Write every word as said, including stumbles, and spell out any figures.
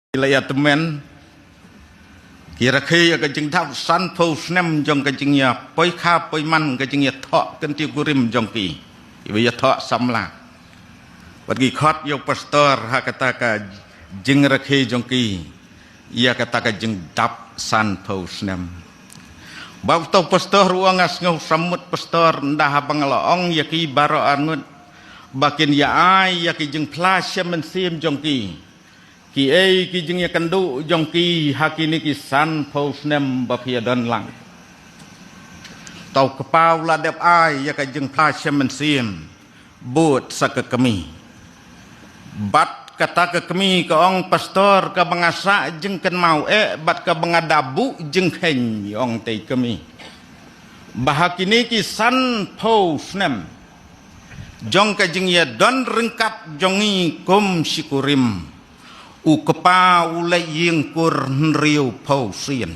Ki la ïa tymmen, ki rakhe ïa ka jingdap sanphew snem jong ka jingïa poi kha poi man, ka jingïa thoh kynti kurim jong ki, iba ïa thoh samla. Wat ki khot ïa u pastor ha kata ka jingrakhe jong ki ïa kata ka jingdap sanphew snem. Ba uto u pastor u ong, nga sngew samut pastor, nda haba nga la ong ïa ki baroh arngut ba kin ïa ai ïa ki jingphla sha mynsiem jong ki, ki ei ki jingïakynduh jong ki ha kine ki sanphew snem ba phi ïa don lang. Uto u kpa u la dep ai ïa ka jingphla sha mynsiem bud sa ka kmie. Bad kata ka kmie ka ong, pastor, kaba nga sah jingkynmaw eh bad kaba nga da buh jingkheiñ, ong te kmie, ba ha kine ki sanphew snem jong ka jingïadon ryngkat jong ngi kum shi kurim, u kpa u leit ïing kur hynriewphew sien.